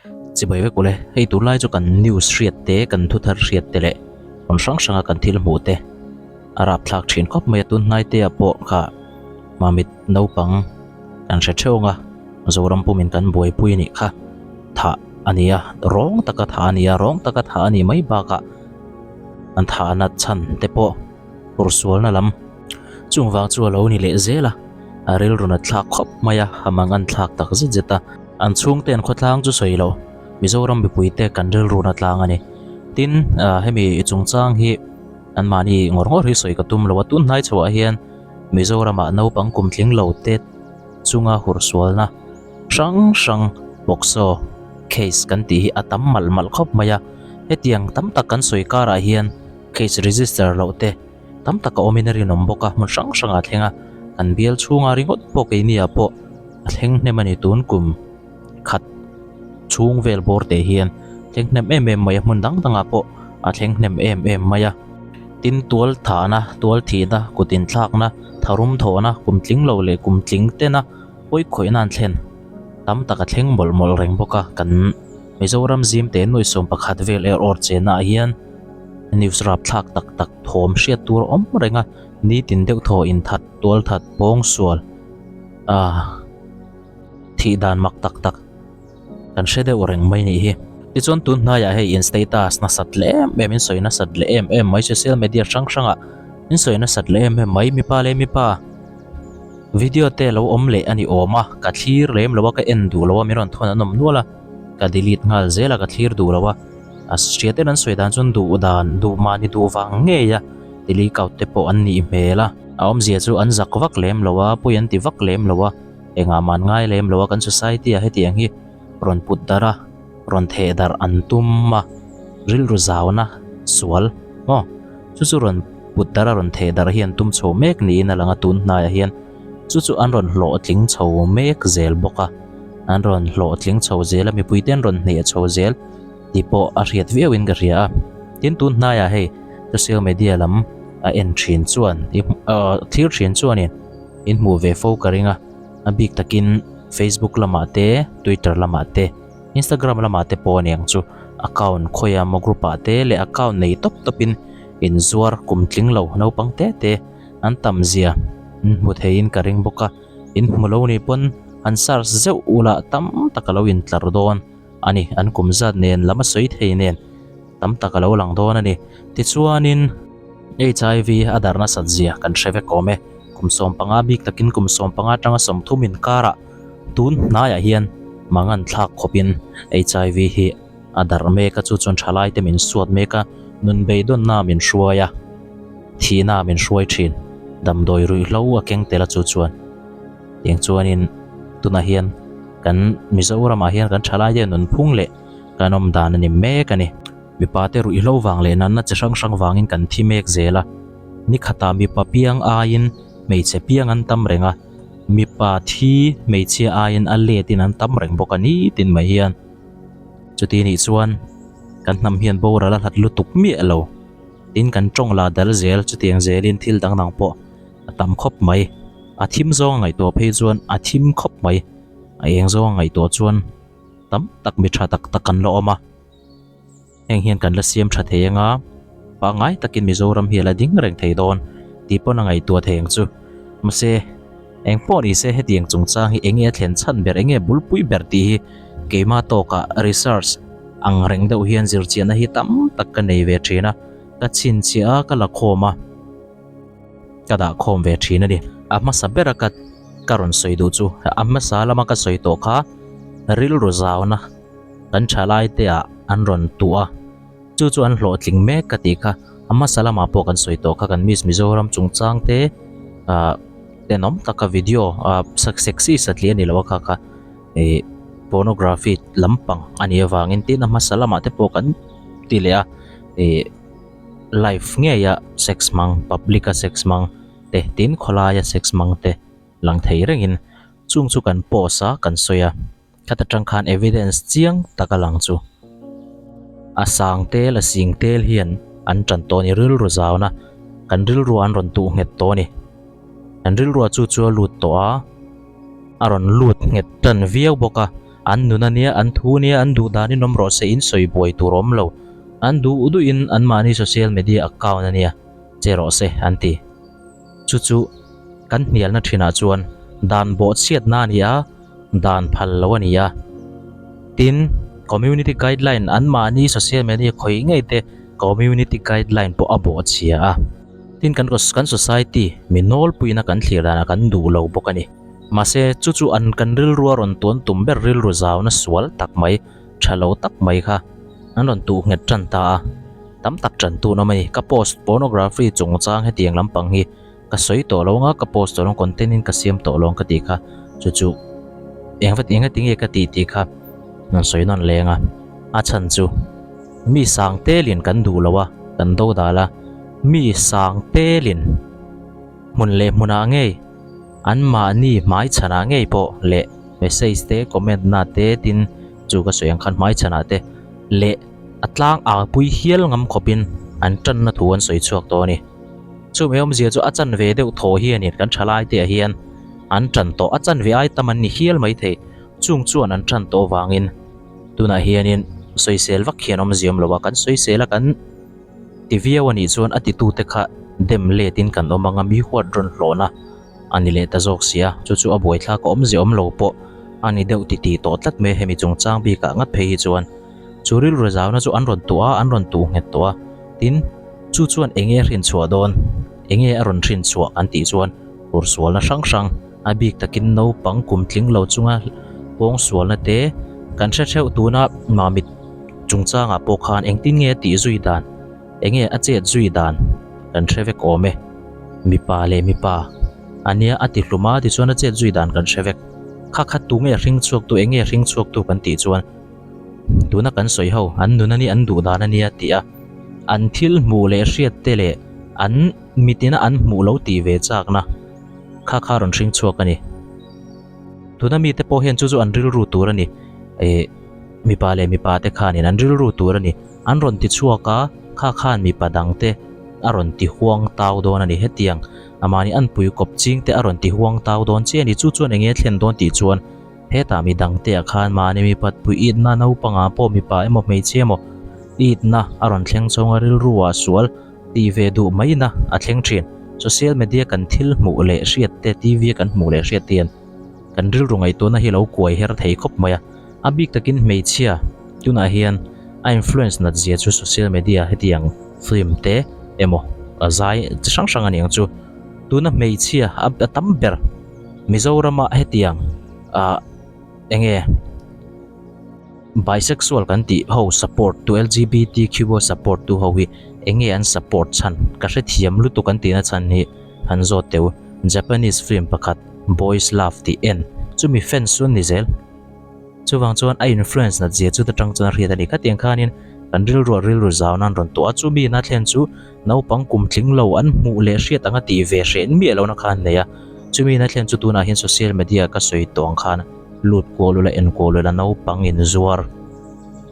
Chibai vek ule, hei tunlai chu kan news hriat te, kan thu thar hriat te leh hmun hrang hranga kan thil hmuh te a rapthlak thin khawp mai a, tun hnai te ah pawh kha mamit naupang kan hre theuh ang a, Zoram pumin kan buaipui a nih kha thah a ni a, rawng taka thah a ni a, rawng taka thah a nih mai bakah an thahna chhan te pawh hursualna lam chung vang chu a lo ni leh zel a, a rilru nat thlak khawp mai a, a mangan thlak tak zet zet a. An chhungte an khawtlang chu sawi lo, Mizoram mipuite kan rilru na tlang a ni. Tin, hemi chungchang hi anmahni ngawr ngawr hi sawi ka tum lo a, tun hnai chhoah hian Mizoramah naupang kum tling lo te chunga hursualna hrang hrang POCSO case kan tih hi a tam malh malh khawp mai a. Hetiang tam tak kan sawi karah hian case register loh te tam tak a awmin a rinawm bawk a, hmun hrang hrangah a thleng a, kan bial chhunga ringawt pawh keini ah pawh a thleng hnem a ni tun kum khat chhung vel bawr teh hian thleng hnem em em mai a hmun dang dangah pawh a thleng hnem em em mai a tin tual thahna tual thihna kut inthlakna tharum thawhna kum tling lo leh kum tling tena pawi khawihna an thlen tam tak a thleng mawlh mawlh reng bawk a kan Mizoram zim te nuai sawm pakhat vel er awr chenah hian news rapthlak tak tak thawm hriat tur a awm reng a nitin deuh thaw inthat tual that pawng sual. Ah, thih dan mak tak tak kan hre deuh reng mai nih hi. Tichuan tun hnaiah hei in status nasat leh em em, in sawi nasat leh em em mai, social media hrang hrangah in sawi nasat leh em em mai, mipa leh mipa video te lo awm leh a ni awm a, ka thlir lem lo a, ka en duh lo a, min rawn thawn an awm nual a, ka delete nghal zel a, ka thlir duh lo a, a hria ten an sawi dan chuan duh dan, duh mahni duh vang ngei a delete out te pawh an nih hmel a. A awmzia chu an zak vak lem lo a, pawi an ti vak lem lo a, engah mah an ngai lem lo a, kan society ah hetiang hi rawn put darh a, rawn theh darh an tum a, rilru zauna sual maw chu chu rawn put darh a rawn theh darh hi an tum chho mek niin a lang a tun hnaiah hian chu chu an rawn hlawhtling chho mek zel bawk a, an rawn hlawhtling chho zel a, mipui te an rawn hneh chho zel tih pawh a hriat viauin ka hria a, tin tun hnaiah hei social media lam a en thin chuan thlir thin chuanin in hmuh ve fo ka ring a, a bik takin Facebook lamah te Twitter lamah te Instagram lamah te pawh a ni ang chu account khawia maw group ah te leh account nei tawp tawpin inzuar kum tling lo naupang te te an tam zia in hmu theiin ka ring bawk a, in hmu lo nih pawn an search zeuh ula tam tak a lo intlar dawn a ni, an kum zat nen lam a sawi thei nen. Tam tak a lo lang dawn a ni. Tichuanin HIV a darh nasat zia kan hre vek awm e. Kum 15 bik takin kum 15 atanga 30 inkarah tun hnaiah hian mangan thlak khawpin HIV hi a darh mek a, chu chuan thalaite min suat mek a, nun beidawnna min hruai a, thihna min hruai thin. Damdawi ruihhlo a keng tel a chu chuan. Tiang chuanin tunah hian kan Mizoramah hian kan thalaite nunphung leh Kan awm dan a ni mek a ni. Mipa te ruihhlo vang leh natna chi hrang hrang vangin kan thi mek zel a. Ni khatah mipa piang aiin hmeichhe piang an tam reng a, mipa thi hmeichhia aiin a letin an tam reng bawk a ni tin mai hian. Chuti nih chuan kan hnam hian boral a hlat lutuk miah lo. Tin kan tawng la dal zel chutiang zelin thil dang dang pawh a tam khawp mai. A thim zawng a ngaihtuah phei chuan a thim khawp mai. A eng zawng a ngaihtuah chuan. tam tak mi tha tak tak kan la awm a, heng hian kan la siam tha thei anga pangngai takin Mizoram hi a la ding reng thei dawn tih pawn a ngaihtuah thei ang chu. Mahse, eng pawh ni se hetiang chungchang hi enge a thlen chhan ber, enge bulpui ber tih hi keimah tawkah research ang reng deuh hian zirchiahna hi tam tak ka nei ve thin a, ka chhinchhiah a, ka la khawm a. Ka dah khawm ve thin a ni. A hmasa bera ka ka rawn sawi duh chu a hmasa lama ka sawi tawh kha rilru zauna kan thalai te ah an rawn tuh a, chu chu an hlawhtling mek ka tih kha a hmasa lamah pawh kan sawi tawh kha kan Miss Mizoram chungchang te ah tenawm taka video ah sexy satliah a ni lo a kha kha ih pornography lampang a nih avangin tin a hmasa lamah te pawh kan ti leh a ih. Live ngeia sex hmang, public a sex hmang te tin khawlaia sex hmang te lang thei rengin chung chu kan post a kan sawi a, khata tang khan evidence chiang tak a lang chu. A sang tel a sing tel hian an tan tawh a ni rilru zauna kan rilrua an rawn tuh nghet tawh a ni. Kan rilrua chu chu a lut tawh a, a rawn lut nghet tan viau bawk a. An nun a nia, an thu nia, an duh danin awm rawh se, in sawi buai tur awm lo. An duh duhin anmahni social media account a nia, che rawh se, an ti. Chu chu kan hnialna thinah chuan dan bawhchhiatna a ni a, dan phal lo a ni a. Tin, community guideline anmahni social media khawih ngei te community guideline pawh a bawhchhia a. Tin, kan kan society mi nawlpuina kan thlir danah kan duh lo bawk a ni. Mahse, chu chu an kan rilrua rawn tuan tum ber rilru zauna sual tak mai, tha lo tak mai kha an rawn tuh nghet tan ta a. Tam tak tan tun awm a ni. Ka post pornography chungchang hetiang lampang hi ka sawi tawh lo anga ka post tawh lo ang, content in ka siam tawh lo ang ka tih kha chu chu eng va eng ati nge ka tih tih kha rawn sawi nawn leng a. A chhan chu mi sang telin kan duh lo a, kan do dal a, mi sang telin hmun leh hmunah ngei anmahni hmaichhanah ngei pawh leh message te comment na te tin chu ka sawi ang khan hmaichhanah te leh a tlang au pui hial ngam khawpin an tanna thu an sawi chhuak tawh a ni. Chumi awmzia chu a chanve deuh thaw hianin kan thalai te ah hian an tan tawh, a chanve ai tam an ni hial mai thei, chung chuan an tan tawh avangin tunah hianin sawisel vak hian awmzia awm lo a, kan sawisel a kan ti viau a nih chuan a titute kha dem letin kan awm ang a, mi huat rawn hlawhna a ni leh ta zawk si a, chu chu a buaithlak a awmzia awm lo pawh a ni deuh titi tawh tlat mai a, hemi chungchang bikah ngat phei hi chuan chu rilru zauna chu an rawn tuah a, an rawn tuh nghet tawh a, tin chu chuan eng nge a hrin chhuah dawn, eng nge a rawn hrin chhuah kan tih chuan hursualna hrang hrang a bik takin naupang kum tling lo chunga pawngsualna te kan hre theuh tuna mamit chungchangah pawh khan engtin nge a tih zui dan. Enge a chet zui dan kan hre vek awm e. Mipa leh mipa a nia a ti hlum a tichuan a chet zui dan kan hre vek. Kha kha tu nge hring chhuak tu enge hring chhuak tu kan tih chuan tuna kan sawi ho an nun a nia an duh dan a nia tih a an thil hmuh leh hriat te leh an mitina an hmuh lo tih ve chakna kha kha rawn hring chhuak a ni. Tuna mite pawh hian chu chu an rilru tur a ni. Ih mipa leh mipa te khanin an rilru tur a ni. An rawn ti chhuak a, kha khan mipa dang te a rawn ti huang tau dawn a ni. Hetiang amahni an pui kawp ching te a rawn ti huang tau dawn chiah a ni. Chu chuan eng nge thlen dawn tih chuan hetah mi dang te ah khan mahni mipat pui itna naupangah pawh mipa emaw hmeichhia emaw itna a rawn thleng chhawng a, rilru ah sual tih ve duh maina a thleng thin. Social media kan thil hmuh leh hriat te, TV a kan hmuh leh hriat te hian kan rilru ngaihtuahna hi lo kuai her thei khawp mai a. A bik takin hmeichhia tunah hian a influence nat zia chu social media hetiang film te emaw a zai chi hrang hrang a ni ang chu. Tuna hmeichhia a tam ber Mizorama hetiang ah enge bisexual kan tih ho support tu LGBTQ ho support tu ho hi enge an support chhan ka hrethiam lutuk an tihna chhan hi han zawt teu Japanese film pakhat Boys Love tih en chumi fans chu an ni zel. Chuvang chuan a influence nat zia chu ta tang chuan a hriat a ni. Khatiang khanin kan rilruah rilru zau nan rawn tuah a, chumi na thlen chu naupang kum tling lo an hmuh leh hriat anga tih ve hreh miah lohna kha an nei a. Chumi na thlen chu tunah hian social media ka sawi tawh ang khan lut kual ula en kual ula naupang inzuar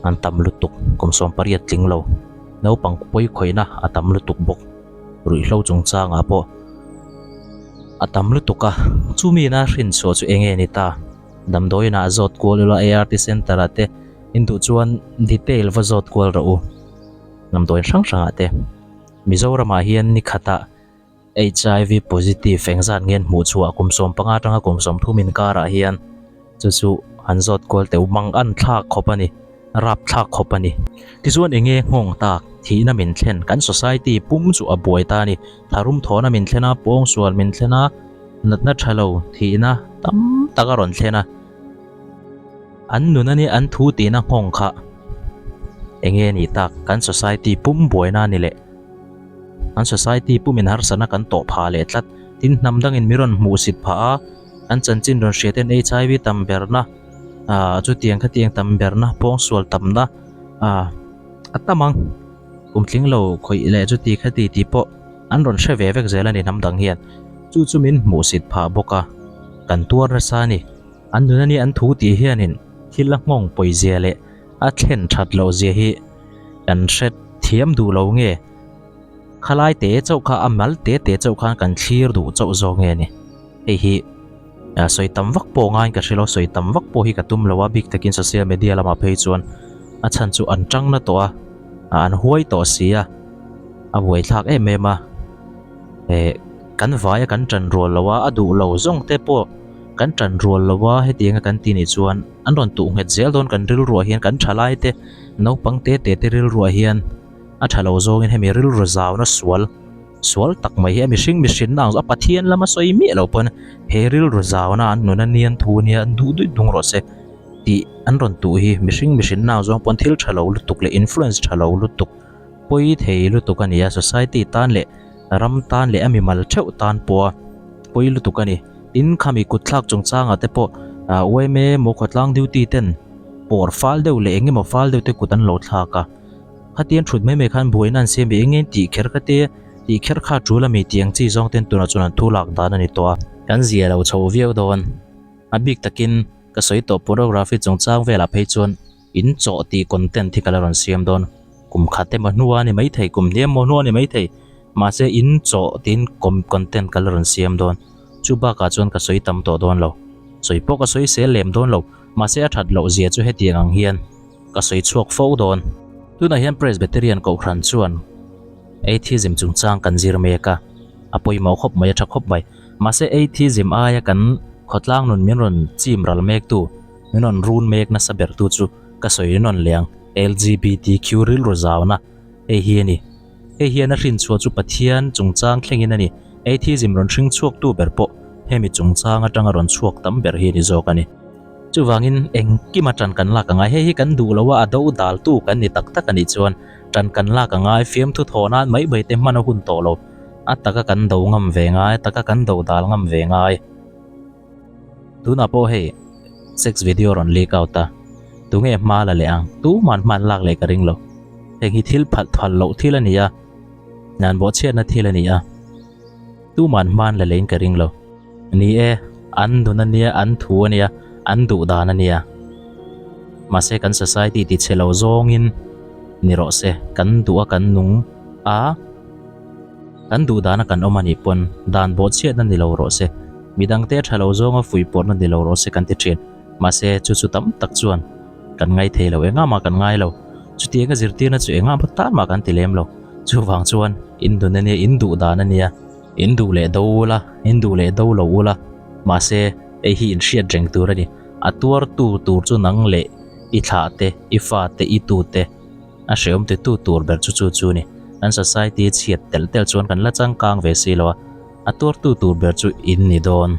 an tam lutuk kum 18 tling lo naupang pawi khawihna a tam lutuk bawk ruihhlo chungchangah pawh a tam lutuk a. Chumi na hrin chhuah chu eng nge ni ta? Damdawiin ah zawt kual ula ART center ah te in duh chuan detail va zawt kual rawh u. Damdawiin hrang hrang ah te Mizoram ah hian ni khat ah HIV positive engzat nge an hmuh chhuah kum 15 atanga kum 30 inkar ah hian chu chu han zawt kual teuh mang an thlak khawp a ni rap thlak khawp a ni. Tichuan enge nghawng tak thihna min thlen kan society pum chu a buai ta a ni. Tharum thawhna min thlen a, pawngsual min thlen a, natna tha lo thihna tam tak a rawn thlen a. An nun a nia an thu tihna nghawng kha enge a nih tak kan society pum buaina a ni leh. Kan society pumin harsatna kan tawh phah leh tlat. Tin hnam dangin mi rawn hmuhsit phah a, an chanchin rawn hriat hian HIV tam berna ah chutiang khatiang tam berna pawngsual tamna ah a tam ang. Kum tling lo khawih leh chuti khati tih pawh an rawn hre ve vek zel a ni hnam dang hian. Chu chu min hmuhsit phah bawk a, kan tuar nasa a ni. An nun a nia an thu tih hianin thil a nghawng pawizia leh a thlen that loh zia hi kan hre thiam duh lo nge? Khalai te chauh kha a mal te te chauh khan kan thlir duh chauh zawk nge ni? Hei hi. Sawi tam vak pawh ngaiin ka hre lo, sawi tam vak pawh hi ka tum lo a, bik takin social media lamah phei chuan a chhan chu an tang na tawh a, an huai tawh si a, a buaithlak em em a. Eh kan vaia kan tan rual lo a, a duh lo zawng te pawh kan tan rual lo a hetianga kan tih nih chuan an rawn tuh nghet zel dawn kan rilruah hian kan thalai te naupang te te te rilruah hian a tha lo zawngin hemi rilru zauna sual sual tak mai hi a mihring mihrinna ang zawh a Pathian lama sawi miah loh pawn he rilru zauna an nun a nian thu nia an duh duih dung rawh se tih an rawn tuh hi mihring mihrinna ang zawng pawn thil tha lo lutuk leh influence tha lo lutuk pawi thei lutuk a ni a society tan leh ram tan leh a mimal theuh tan pawha pawi lutuk a ni. Tin khami kutthlak chungchangah te pawh ah yma maw khawtlang duty ten pawr fal deuh leh eng emaw fal deuh te kut an lo thlak a. Khatiang thut mai mai khan buaina an siam ve eng eng tih kher kha te tih kher kha a tul ami tih ang chi zawng ten tunah chuan an thu lak dan a ni tawh a. Kan zia lo chho viau dawn. A bik takin ka sawi tawh pornography chungchang velah phei chuan in chawh tih content hi ka la rawn siam dawn. Kum khat emaw hnua a ni maithei, kum hniam emaw hnua a ni maithei. Mahse in chawh tiin content ka la rawn siam dawn. Chu bakah chuan ka sawi tam tawh dawn lo. Sawi pawh ka sawi sel lem dawn lo. Mahse a that loh zia chu hetiang ang hian. Ka sawi chhuak fo dawn. Tunah hian Presbyterian Kohhran chuan Atheism chungchang kan zir mek a, a pawimawh khawp mai, a tha khawp mai. Mahse Atheism aia kan khawtlang nun min rawn chim ral mektu, min rawn run mek nasa bertu chu ka sawi nawn leh ang, LGBTQ rilru zauna hei hi a ni. Hei hian a hrinchhuah chu Pathian chungchang thlengin a ni. Atheism rawn hring chhuaktu ber pawh hemi chungchang atanga rawn chhuak tam ber hi a ni zawk a ni. Chuvangin engkima tan kan lak angai, hei hi kan duh lo a, a do daltu kan ni tak tak a nih chuan tan kan lak angai, fiamthu thawh nan mai mai te hman a hun tawh lo, a taka kan do ngam ve ngai, a taka kan do dal ngam ve ngai. Tunah pawh hei sex video rawn leak out a, tunge hma la leh ang, tuman hma an lak leh ka ring lo, heng hi thil phalh phal loh thil a ni a, nan bawhchhiatna thil a ni a. Tuman hman la lein ka ring lo. Ni e, an nun a nia, an thu a nia, an duh dan a nia. Mahse kan society ti chhe lo zawngin ni rawh se, kan duh a kan nung a, kan duh dana kan awm a nih pawn dan bawhchhiatna ni lo rawh se, midangte a tha lo zawnga fuihpawrhna ni lo rawh se kan ti thin. Mahse chu chu tam tak chuan kan ngai thei lo, engah mah kan ngai lo. Chutianga zirtirna chu engah maw tan mah kan ti lem lo. Chuvang chuan in dun a nia, in duh dan a nia, in duh leh do ula, in duh leh do lo ula, mahse hei hi in hriat reng tur a ni. A tuartu tur chu nang leh i thlah te, i fa te, i tu te, a hrehawm ti tu tur ber chu chu chu a ni. Kan society chhiat telh telh chuan kan la changkang ve si lo a, a tuartu tur ber chu in ni dawn.